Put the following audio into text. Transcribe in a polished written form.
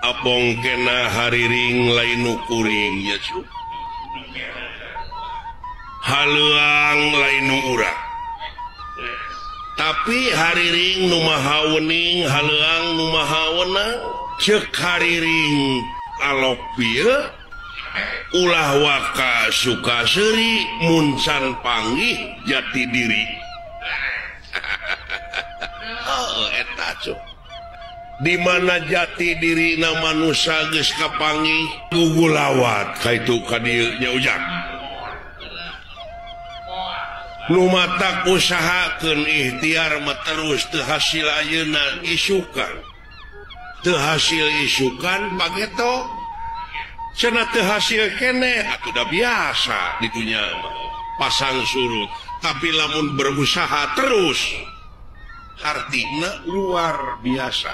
Abong kena hariring lain nu kuring ya cu. Haleuang lain nu urang. Tapi hariring nu maha wening, haleuang nu maha wenang, ceuk hariring alok bieu ulah waka suka seuri mun can panggih jati diri. Oh, eta cuk. Di mana jati diri na manusia geus kapanggih gugulawat kaitu ka dieu nya ujang. Nu matak usahakeun ikhtiar mah terus teu hasil ayeuna isukan. Teu hasil isukan pageto. Cenah teu hasil keneh atuh da biasa di dunya mah. Pasang surut, tapi lamun berusaha terus hartina luar biasa.